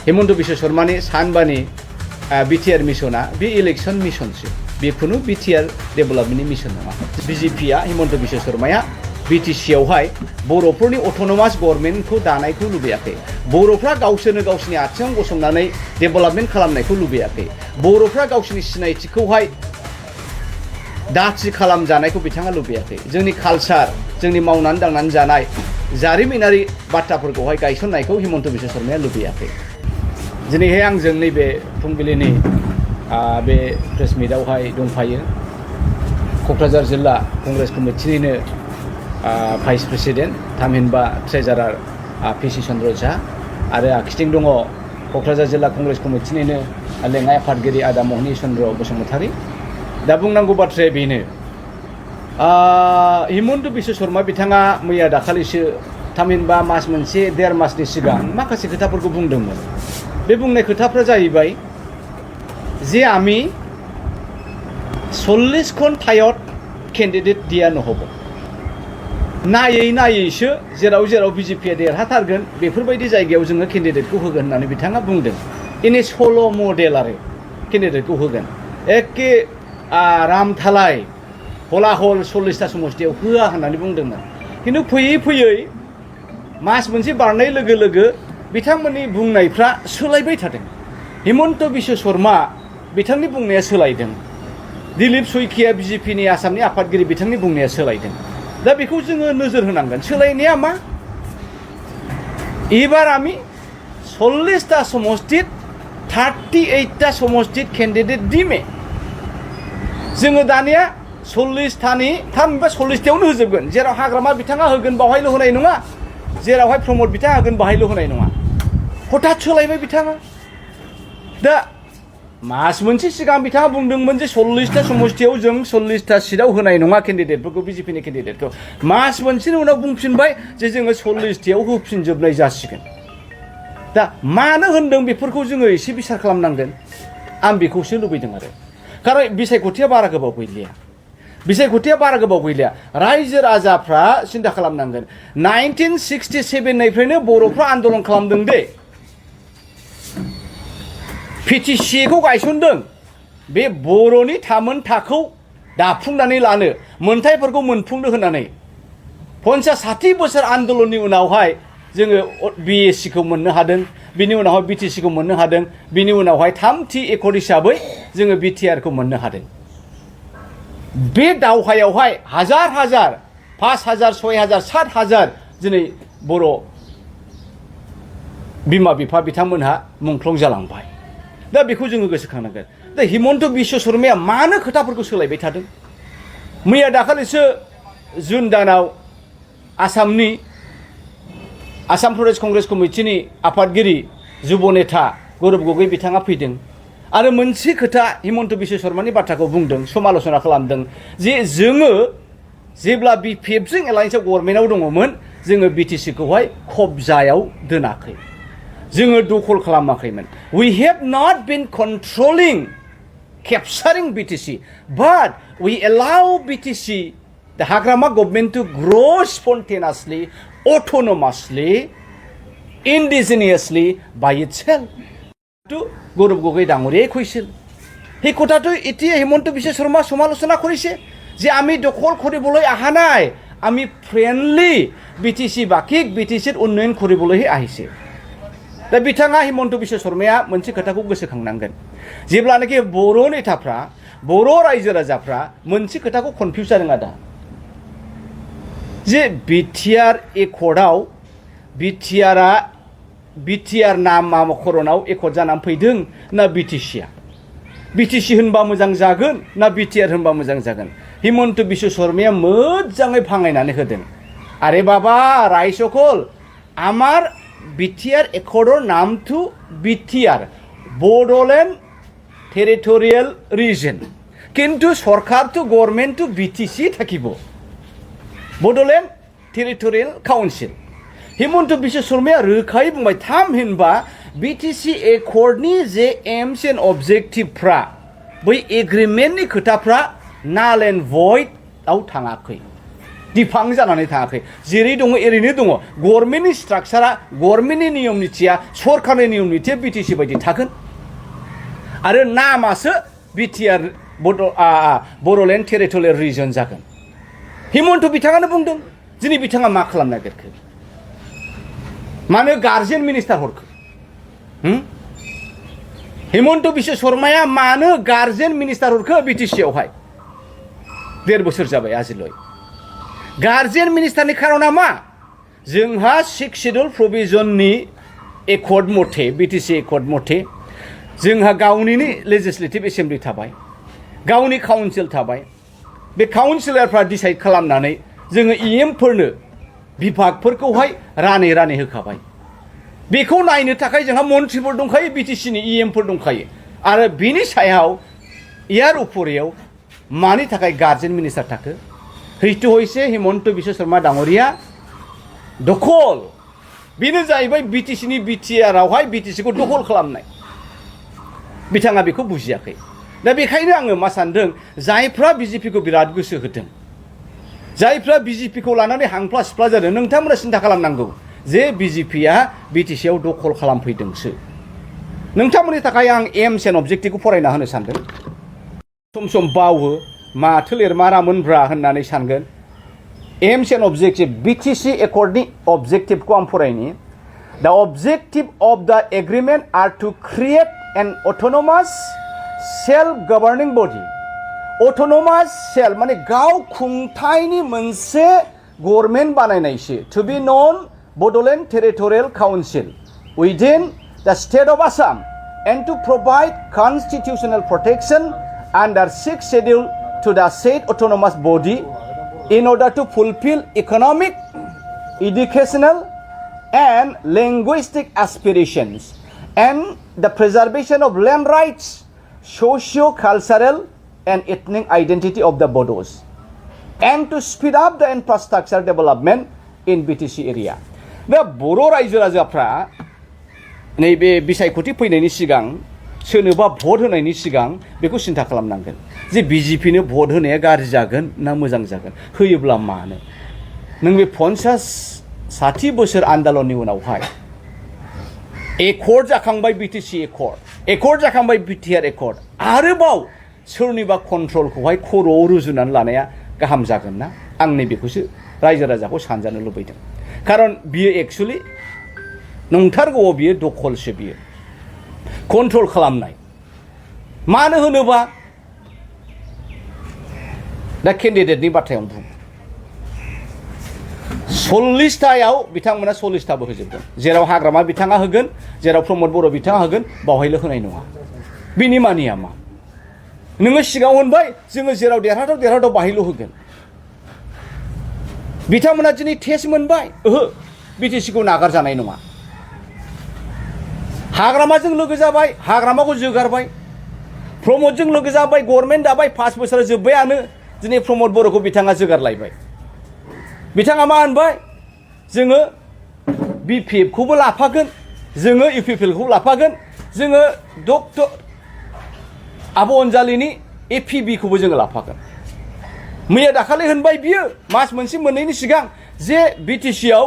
Himanta Biswa शर्मानि सानबानि BTR मिशना बे election मिशनसो बे खुनु बिटिआर डेभेलपमेन्टनि मिशन नङा बिजेपिया हिमन्त बिश्व शर्माया बिटिसि आवहाय बर'फोरनि अट'नमास गभर्नमेन्टखौ दानायखौ लुबैयाखै बर'फ्रा गावसोरनो गावसोरनि आथिङाव गसंनानै डेभेलपमेन्ट खालामनायखौ लुबैयाखै बर'फ्रा गावसोरनि सिनायथिखौहाय दाथि खालामजानायखौ बिथाङा लुबैयाखै जोंनि कालचार जोंनि मावनानै दांनानै जानाय जारिमिनारि बाथ्राफोरखौहाय गायसननायखौ हिमन्त बिश्व शर्माया लुबैयाखै दिनैहाय आंजों नैबे फुंबिलिनि बे प्रेस मिटआवहाय दंफायो क'क्राझार जिल्ला कंग्रेस कमिटिनिनो भाइस प्रेसिडेन्ट थामहिनबा ट्रेजारार पिसि चन्द्र झा आरो आखिथिं दङ क'क्राझार जिल्ला कंग्रेस कमिटिनिनो लेङाइ आफादगिरि आदा महनि चन्द्र बसुमतारी दा बुंनांगौ बाथ्राया बेनो हिमन्त बिश्व शर्मा बिथाङा मैया दाखालिसो थामहिनबा मास मोनसे देर मासनि सिगां माखासे खोथाफोरखौ बुंदोंमोन बे बुंनाय खोथाफ्रा जाहैबाय जे आमी 40 खन थायत केन्डिडेट दिया নহব नायै नायैसो जेराव जेराव बिजेपिया देरहाथारगोन बेफोरबायदि जायगायाव जोङो केन्डिडेटखौ होगोन होननानै बिथाङा बुंदों इनि सल' मडेल आरो केन्डिडेटखौ होगोन एखे रामथालाय हलाहल 40टा समष्टियाव होआ होननानै बुंदोंमोन खिन्थु फैयै फैयै मास मोनसे बारनाय लोगो लोगो बिथांमोननि बुंनायफ्रा सोलायबाय थादों हिमन्त बिश्व शर्मा बिथांनि बुंनाया सोलायदों दिलीप शइकिया बिजेपिनि आसामनि आफादगिरि बिथांनि बुंनाया सोलायदों दा बेखौ जोङो नोजोर होनांगोन सोलायनाया मा एबार आमी 40टा समष्टित 38टा समष्टित केन्डिडेट दिमे जोङो दानिया 40टानि थामहिनबा 40टायावनो होजोबगोन जेराव हाग्रामा बिथाङा होगोन बावहायल' होनाय नङा जेरावहाय प्रमद बिथाङा होगोन बाहायल' होनाय नङा हठात सोलायबाय बिथाङा दा मास मोनसे सिगां बिथाङा बुंदोंमोन जे 40टा समष्टियाव जों 40टा सिटआव होनाय नङा केन्डिडेटफोरखौ बिजेपिनि केन्डिडेटखौ मास मोनसेनि उनाव बुंफिनबाय जे जोङो 40टायाव होफिनजोबनाय जासिगोन दा मानो होनदों बेफोरखौ जोङो एसे बिसार खालामनांगोन आं बेखौसो लुबैदों आरो खारन बिसायख'थिया बारा गोबाव गैलिया बिसायख'थिया बारा गोबाव गैलिया रायजो राजाफ्रा सिन्था खालामनांगोन 1967 निफ्रायनो बर'फ्रा आन्दलन खालामदों दे पिटिसिखौ गायसनदों बे बर'नि थामोनथाखौ दाफुंनानै लानो मोनथायफोरखौ मोनफुंनो होननानै 50-60 बोसोर आन्दलननि उनावहाय जोङो बिएससिखौ मोननो हादों बिनि उनावहाय बिटिसिखौ मोननो हादों बिनि उनावहाय थामथि एकर्ड हिसाबै जोङो बिटिआरखौ मोननो हादों बे दावहायावहाय हाजार हाजार 5,000 6,000 7,000 दिनै बर' बिमा बिफा बिथांमोनहा मुंख्लं जालांबाय दा बेखौ जोङो गोसोखांनांगोन दा हिमन्त बिश्व शर्माया मानो खोथाफोरखौ सोलायबाय थादों मैया दाखालिसो जुन दानाव आसाम प्रदेश कंग्रेस कमिटिनि आफादगिरि जुब नेता गौरब गगৈ बिथाङा फैदों आरो मोनसे खोथा हिमन्त बिश्व शर्मानि बाथ्राखौ बुंदों समालोचना खालामदों जे जोङो जेब्ला बिपिएफजों एलायन्सआव गभर्नमेन्टआव दङमोन जोङो बिटिसिखौहाय खबजायाव दोनाखै जोङो दखल खालामाखैमोन we have not been controlling capturing BTC but we allow BTC the hagrama government to grow spontaneously autonomously indigenously by itself to Gaurav Gogoi ডাঙৰীয়াই কৈছিল সেই কথাটো এতিয়া হিমন্ত বিশ্ব শৰ্মা সমালোচনা কৰিছে যে আমি দখল কৰিবলৈ অহা নাই আমি ফ্ৰেণ্ডলি বিটিসি বাকিক বিটিসিৰ উন্নয়ন কৰিবলৈ আহিছে दा बिथाङा हिमन्त बिश्व शर्माया मोनसे खोथाखौ गोसोखांनांगोन जेब्लानाखि बर' नेताफ्रा बर' रायजो राजाफ्रा मोनसे खोथाखौ कनफिउज जादों आदा जे बिटिआर एकर्डआव बिटिआर नामा खरनाव एकर्ड जानानै फैदों ना बिटिसि होनबा मोजां जागोन ना बिटिआर होनबा मोजां जागोन हिमन्त बिश्व शर्माया मोजाङै भाङायनानै होदों आरे बाबा रायजসকল আমার বিটিআর একর্ডৰ নামটো বিটিআর বড়োলেণ্ড টেৰিটৰিয়েল ৰিজন কিন্তু সৰকাৰটো গভৰ্নমেণ্টটো বিটিসি থাকিব বড়োলেণ্ড টেৰিটৰিয়েল কাউन्सिल हिमन्त बिश्व शर्माया रोखायै बुंबाय थामहिनबा बिटिसि एकर्डनि जे एम्स एन्ड अबजेक्टिभफ्रा बै एग्रिमेन्टनि खोथाफ्रा नाल एन्ड भइडआव थाङाखै दिफां जानानै थाङाखै जेरै दङ एरैनो दङ गभर्नमेन्टनि स्ट्राक्चारा गभर्नमेन्टनि नियम निथिया सरकारनि नियम निथिया बिटिसि बायदि थागोन आरो नामासो बिटिआर बड'लेण्ड टेरिटरियेल रिजन जागोन हिमन्त बिथाङानो बुंदों दिनै बिथाङा मा खालामनो नागिरखो मानो गार्जेन मिनिस्टार हरखो हिमन्त बिश्व शर्माया मानो गार्जेन मिनिस्टार हरखो बिटिसियावहाय 1.5 बोसोर जाबाय आजिलय गार्जेन मिनिस्टारनि खारना मा जोंहा 6 शिड्युल प्रभिजननि एकर्ड मथे बिटिसि एकर्ड मथे जोंहा गावनिनो लेजिस्लेटिभ एसेम्बलि थाबाय गावनि काउन्सिल थाबाय बे काउन्सिलरफ्रा डिसाइड खालामनानै जोङो इएमफोरनो बिभागफोरखौहाय रानै होखाबाय बेखौ नायनो थाखाय जोंहा मन्थ्रिफोर दंखायो बिटिसिनि इएमफोर दंखायो आरो बिनि सायाव यार उपरियाव मानि थाखाय गार्जेन मिनिस्टार थाखो हैथु हयसे हिमन्त बिश्व शर्मा डाङरिया दखल बेनो जाहैबाय बिटिसिनि बिटिआरआवहाय बिटिसिखौ दखल खालामनाय बिथाङा बेखौ बुजियाखै दा बेखायनो आङो मा सानदों जायफ्रा बिजेपिखौ बिराद गोसो होदों जायफ्रा बिजेपिखौ लानानै हांफ्ला सिफ्ला जादों नोंथांमोना सिन्था खालामनांगौ जे बिजेपिया बिटिसिआव दखल खालामफैदोंसो नोंथांमोननि थाखाय आं एम्स एन्ड अबजेक्टिभखौ फरायना होनो सानदों सम बावो माथो लिरमारामोनब्रा होननानै सानगोन एम्स एन्ड अबजेक्टिभ बिटिसि एकर्डनि अबजेक्टिभखौ आं फरायनि the objective of the agreement are to create an autonomous self governing body autonomous self माने गाव खुंथायनि मोनसे गभर्नमेन्ट बानायनायसो to be known Bodoland territorial council within the state of Assam and to provide constitutional protection under 6th schedule to the said autonomous body in order to fulfill economic, educational and linguistic aspirations and the preservation of land rights, socio-cultural and ethnic identity of the Bodos and to speed up the infrastructure development in BTC area. दा बर' रायजो राजाफ्रा नैबे बिसायख'थि फैनायनि सिगां सोरनोबा भट होनायनि सिगां बेखौ सिन्था खालामनांगोन जे बिजेपिनो भट होनाया गाज्रि जागोन ना मोजां जागोन होयोब्ला मानो नों बे 50-60 बोसोर आन्दलननि उनावहाय एकर्ड जाखांबाय बिटिसि एकर्ड जाखांबाय बिटिआर एकर्ड आरोबाव सोरनिबा कन्ट्रलखौहाय खर'आव रुजुनानै लानाया गाहाम जागोन ना आं नैबेखौसो रायजो राजाखौ सानजानो लुबैदों खारन बियो एक्चुअलि नंथारगौआव बियो दखलसो बियो कन्ट्रल खालामनाय मानो होनोबा दा केन्डिडेटनि बाथ्रायाव बुं 40थायाव बिथांमोना 40थाबो होजोबगोन जेराव हाग्रामा बिथाङा होगोन जेराव प्रमद बर' बिथाङा होगोन बावहायल' होनाय नङा बिनि मानिया मा नोङो सिगाङाव होनबाय जोङो जेराव देरहाथाव बाहायल' होगोन बिथांमोना दिनै टेस्ट मोनबाय ओहो बिटिसिखौ नागारजानाय नङा हाग्रामाजों लोगो जाबाय हाग्रामाखौ जोगारबाय प्रमदजों लोगो जाबाय गभर्नमेन्ट दाबाय 5 बोसोर जोब्बायानो दिनै प्रमद बर'खौ बिथाङा जोगारलायबाय बिथाङा मा होनबाय जोङो बिपिएफखौबो लाफागोन जोङो इउपिपिएलखौ लाफागोन जोङो डक्टर आब' अनजालिनि एपिबिखौबो जोङो लाफागोन मैया दाखालि होनबाय बियो मास मोनसे मोननैनि सिगां जे बिटिसिआव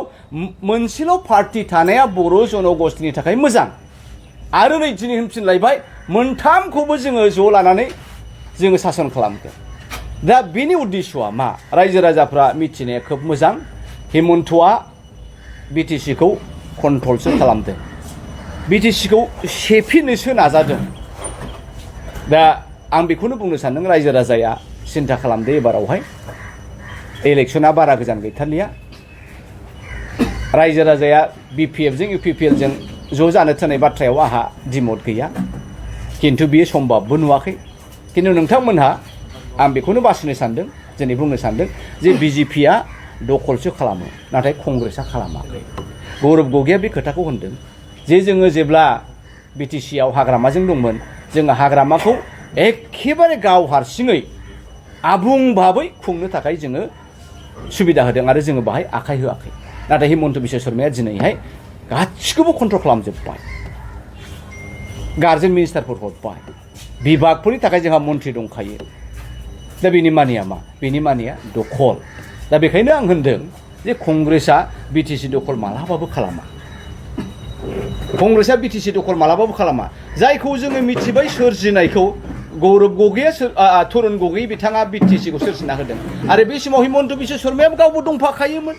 मोनसेल' पार्टी थानाया बर' जनगोष्ठीनि थाखाय मोजां आरो नै दिनै होनफिनलायबाय मोनथामखौबो जोङो ज' लानानै जोङो सासन खालामगोन दा बिनि उद्देश्यआ मा रायजो राजाफ्रा मिथिनाया खोब मोजां हिमन्तआ बिटिसिखौ कन्ट्रलसो खालामदों बिटिसिखौ सेफिनोसो नाजादों दा आं बेखौनो बुंनो सानदों रायजो राजाया सिन्था खालामदो एबारावहाय इलेक्सना बारा गोजान गैथारलिया रायजो राजाया बिपिएफजों इउपिपिएलजों ज' जानो थिननाय बाथ्रायाव आहा दिमत गैया खिन्थु बियो सम्भबबो नुवाखै खिन्थु नोंथांमोनहा आं बेखौनो बासिनो सानदों दिनै बुंनो सानदों जे बिजेपिया दखलसो खालामो नाथाय कंग्रेसआ खालामाखै गौरब गगैया बे खोथाखौ होनदों जे जोङो जेब्ला बिटिसिआव हाग्रामाजों दंमोन जोङो हाग्रामाखौ एखेबारे गाव हारसिङै आबुं भाबै खुंनो थाखाय जोङो सुबिदा होदों आरो जोङो बाहाय आखाइ होआखै नाथाय हिमन्त बिश्व शर्माया दिनैहाय गासिखौबो कन्ट्रल खालामजोब्बाय गार्जेन मिनिस्टारफोर हरबाय बिभागफोरनि थाखाय जोंहा मन्थ्रि दंखायो दा बेनि मानिया मा बेनि मानिया दखल दा बेखायनो आं होनदों जे कंग्रेसआ बिटिसि दखल मालाबाबो खालामा कंग्रेसआ बिटिसि दखल मालाबाबो खालामा जायखौ जोङो मिथिबाय सोरजिनायखौ गौरब गगैया तरुन गगै बिथाङा बिटिसिखौ सोरजिना होदों आरो बे समाव हिमन्त बिश्व शर्मायाबो गावबो दंफाखायोमोन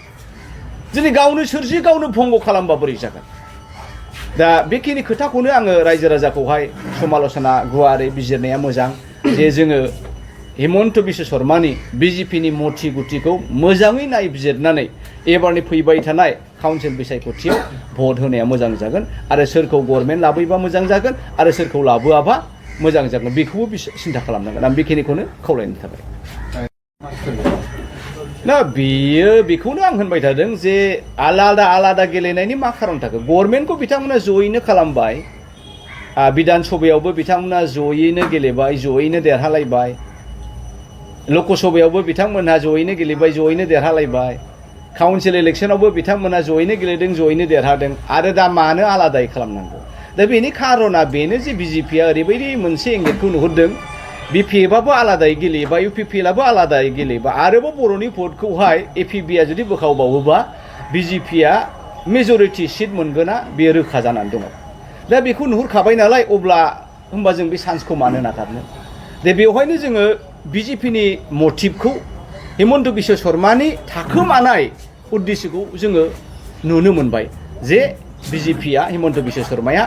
दिनै गावनो सोरजि गावनो भंग खालामबा बोरै जागोन दा बेखिनि खोथाखौनो आङो रायजो राजाखौहाय समाल'सना गुवारै बिजिरनाया मोजां जे जोङो हिमन्त बिश्व शर्मानि बिजेपिनि मथि गुथिखौ मोजाङै नायबिजिरनानै एबारनि फैबाय थानाय काउन्सिल बिसायख'थियाव भट होनाया मोजां जागोन आरो सोरखौ गभर्नमेन्ट लाबोयोबा मोजां जागोन आरो सोरखौ लाबोआबा मोजां जागोन बेखौबो सिन्था खालामनांगोन आं बेखिनिखौनो खावलायनो थाबाय ना बेखौनो आं होनबाय थादों जे आलादा आलादा गेलेनायनि मा खारन थाखो गभर्नमेन्टखौ बिथांमोना जयैनो खालामबाय बिधान सभायावबो बिथांमोना जयैनो गेलेबाय जयैनो देरहालायबाय लकसभायावबो बिथांमोनहा जयैनो गेलेबाय जयैनो देरहालायबाय काउन्सिल इलेक्सनावबो बिथांमोना जयैनो गेलेदों जयैनो देरहादों आरो दा मानो आलादायै खालामनांगौ दा बेनि खारना बेनो जे बिजेपिआ ओरैबायदि मोनसे एंगेलखौ नुहुरदों बिपिएफआबो आलादायै गेलेयोबा इउपिपिएलआबो आलादायै गेलेयोबा आरोबाव बर'नि भटखौहाय एपिबिआ जुदि बोखावबावोबा बिजेपिआ मेजरिटि सिट मोनगोना बेयो रोखा जानानै दङ दा बेखौ नुहुरखाबाय नालाय अब्ला होमबा जों बे चान्सखौ मानो नागारनो दा बेवहायनो जोङो बिजेपिनि मटिभखौ हिमन्त बिश्व शर्मानि थाखोमानाय उद्देश्यखौ जोङो नुनो मोनबाय जे बिजेपिआ हिमन्त बिश्व शर्माया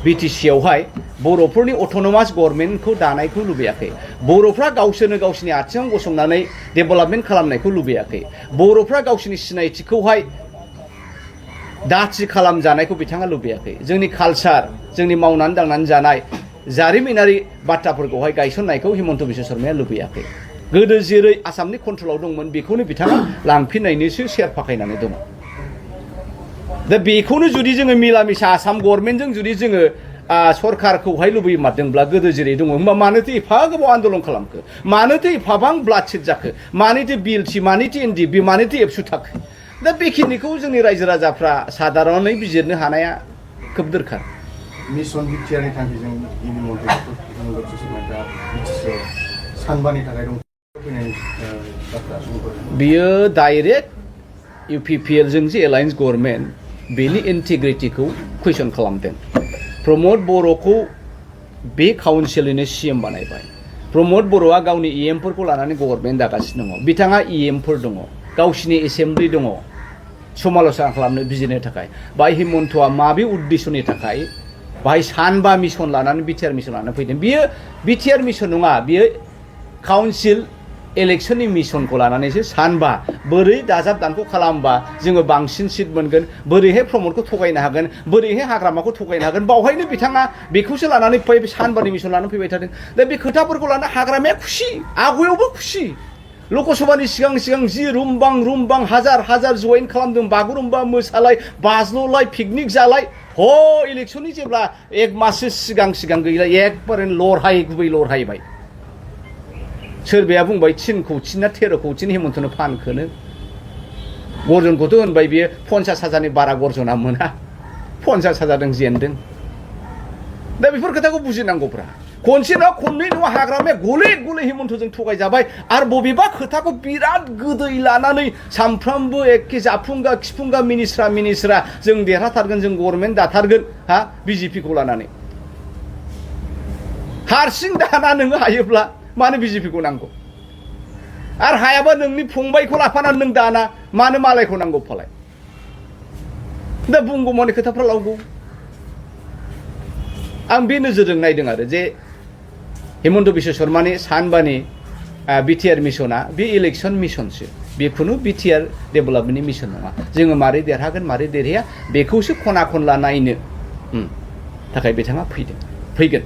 बिटिसिआवहाय बर'फोरनि अट'नमास गभर्नमेन्टखौ दानायखौ लुबैयाखै बर'फ्रा गावसोरनो गावसिनि आथिङाव गसंनानै डेभेलपमेन्ट खालामनायखौ लुबैयाखै बर'फ्रा गावसिनि सिनायथिखौहाय दाथि खालामजानायखौ बिथाङा लुबैयाखै जोंनि कालचार जोंनि मावनानै दांनानै जानाय जारिमिनारि बाथ्राफोरखौहाय गायसननायखौ हिमन्त बिश्व शर्माया लुबैयाखै गोदो जेरै आसामनि कन्ट्रलाव दंमोन बेखौनो बिथाङा लांफिननायनिसो सेर फाखायनानै दङ दा बेखौनो जुदि जोङो मिला मिसा आसाम गभर्नमेन्टजों जुदि जोङो सरकारखौहाय लुबैमारदोंब्ला गोदो जेरै दङ होमबा मानोथो एफा गोबाव आन्दलन खालामखो मानोथो एफाबां ब्लाडसेड जाखो मानोथो बिएलटि मानोथो एनडिएफबि मानोथो एबसु थाखो दा बेखिनिखौ जोंनि रायजो राजाफ्रा साधारनै बिजिरनो हानाया खोब दरखार मिशन बिटिआरनि थांखिजों सानबानि थाखाय दं बियो डाइरेक्ट इउपिपिएलजों जे एलायन्स गभर्नमेन्ट बेनि इन्टिग्रिटिखौ कुइसन खालामदों प्रमद बर'खौ बे काउन्सिलनिनो सिएम बानायबाय प्रमद बर'आ गावनि इएमफोरखौ लानानै गभर्नमेन्ट दागासिनो दङ बिथाङा इएमफोर दङ गावसिनि एसेम्ब्लि दङ समाल'सना खालामनो बिजिरनो थाखाय बाय हिमन्तआ माबे उद्देश्यनि थाखाय बाहाय सानबा मिशन लानानै बिटिआर मिशन लानानै फैदों बियो बिटिआर मिशन नङा बियो काउन्सिल इलेक्शननि मिशनखौ लानानैसो सानबा बोरै दाजाब दानख' खालामबा जोङो बांसिन सिट मोनगोन बोरैहाय प्रमदखौ थगायनो हागोन बोरैहाय हाग्रामाखौ थगायनो हागोन बावहायनो बिथाङा बेखौसो लानानै सानबानि मिशन लानानै फैबाय थादों दा बे खोथाफोरखौ लानानै हाग्रामाया खुसि आवगायावबो खुसि लकसभानि सिगां जि रुमबां हाजार हाजार जइन खालामदों बागुरुम्बा मोसालाय बाज्ल'लाय पिकनिक जालाय इलेक्शननि जेब्ला एक माससो सिगां गैला एकबारे गुबै लरहायबाय सोरबाया बुंबाय 3 कौटि ना 13 कौटिनि हिमन्तनो फानखोनो गर्जनखौथ' होनबाय बियो 50,000नि बारा गर्जना मोना 50,000 जेनदों दा बेफोर खोथाखौ बुजिनांगौब्रा खनसे नङा खननै नङा हाग्रामाया गले हिमन्तजों थगायजाबाय आरो बबेबा खोथाखौ बिराद गोदै लानानै सामफ्रामबो एखे जाफुंगा खिफुंगा मिनिस्रा जों देरहाथारगोन जों गभर्नमेन्ट दाथारगोन बिजेपिखौ लानानै हारसिं दाना नोङो हायोब्ला मानो बिजेपिखौ नांगौ आरो हायाबा नोंनि फंबायखौ लाफानानै नों दाना मानो मालायखौ नांगौ फालाय दा बुंगौमानि खोथाफ्रा लावगौ आं बे नोजोरजों नायदों आरो जे हिमन्त बिश्व शर्मानि सानबानि बिटिआर मिशना बे इलेक्शन मिशनसो बेखौनो बिटिआर डेभेलपमेन्टनि मिशन नङा जोङो मारै देरहागोन मारै देरहाया बेखौसो खना खनला नायनो थाखाय बिथाङा फैगोन